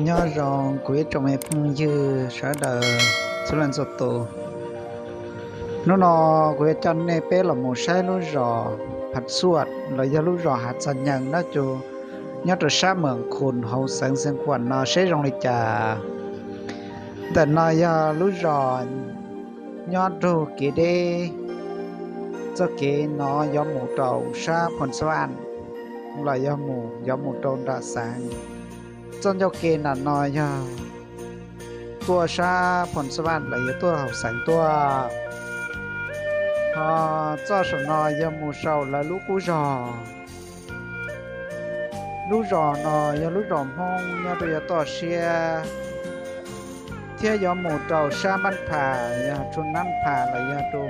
Nyob zoo kuv ib tsoom me phooj ywg sawv daws txhua leej txhua tus. Hnub no kuv yuav coj nej peb los mus saib lub zos Phav Xuaj los yog lub zos Hav Txaj Nyees no, nyob rau sab Mws Khus hauv xeev Xeev Khuam no seb zoo li cas. Ntawm no yog lub zos nyob raug kev deb, txoj kev no yuav mus rau sab Phoos Xab Vaj los yog mus, yuav mus rau nram xeev. Txoj ncauj kev nram no yog tuaj sab Phoos Xab Vaj los yog tuaj hauv xeev tuaj. Ho txoj saum no yog mus saum lawv lub qub zos. Lub zos no yog lub zos Hmoob nyob rau yav toj siab, thiab yuav mus rau sab Npab Phas, yog rau Npab Phas los yog rau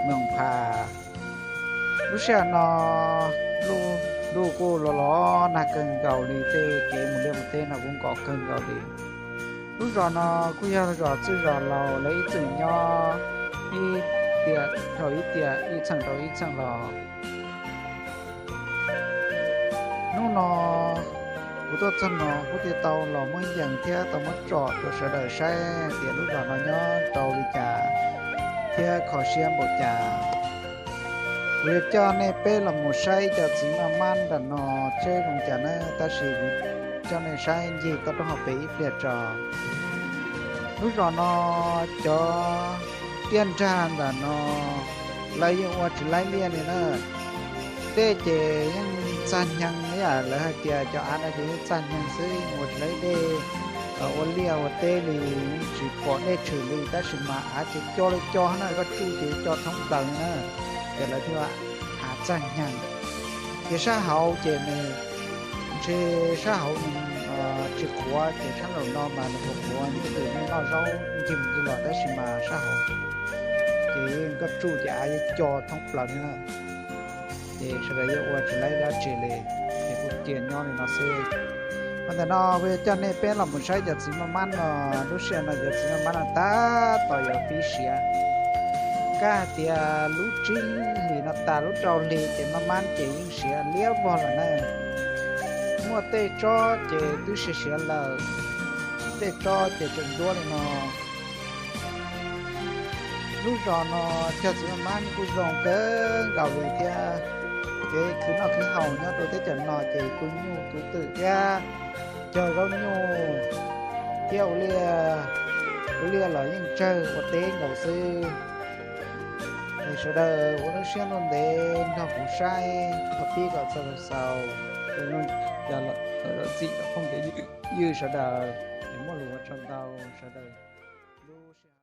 Moos Phas. Lub sij hawm no ntuj kuj los los nag kawg nkaus li, tej kev mus liaj mus teb no kuj nkos kawg nkaus li. Lub zos no kuj yog zos txwj zos laus, lawv ib txwm nyob ib tiam dhau ib tiam, ib txheej dhau ib txheej los. Hnub no kuv tuaj txog no kuv thiaj tau los muab yees thiab tau muab tsom rau sawv daws saib tias lub zos no nyob rau li cas thiab kho siab npaum cas. Kuv yuav coj nej peb los mus saib cov txiv maj mab nram no seb zoo cas na, tab sis kuv coj nej saib ncig toj roob hauv pes ib pliag tso. Lub zos no cov tiaj nrag ntawm no lawv yeej ua tsis laib liaj li na. Dej ces yeej txag nyeeg, yam lawv hais tias cov av no ces yeej txag nyeeg xwb, ua tsis laib dej ua liaj ua teb li, yeej tsis pom dej tshwm li, tab sis mas av ces co li co na, koj tsuj ces co thoob plaws li na, ces lawv thiaj hav txag nyeeg. Ces sab hauv ces nws ntshe sab hauv nws tsis qhuav, ces sab nraum no mas nws qhuav qhuav, nws twb noj zaub ncig mus ncig los, tab sis mas sab hauv ces koj tsuj ces av yeej co thoob plaws li na. Ces sawv daws yeej ua tsis laib dab tsi li, ces kuj cia nyob li no xwb. Mas ntawm no kuv yuav coj nej peb los mus saib cov txiv maj mab no. Lub sij hawm no cov txiv maj mab no tab tom yuav pib siav. Kab hais tias lub tsib hlis no tas lub rau hli ces maj mab ces yeej siav liab vog lawm na. Muaj tej tsob ces twb siav siav lawm, tej tsob ces tseem nruab li no. Lub zos no cog txiv maj mab kuj zoo kawg nkaus li thiab. Kev khwv noj khwv haus nyob rau teb chaws no ces tu nyuj tu twm thiab cog zaub nyuj thiab ua liaj, ua liaj los yeej tsawg ua teb nkaus xwb. Es sawv daws ua lub siab ntuj ntev nrog kuv saib thaum pib kom txog thaum xaus. Txim phooj ywg sawv daws, es muaj lus ua tsaug ntau sawv daws lub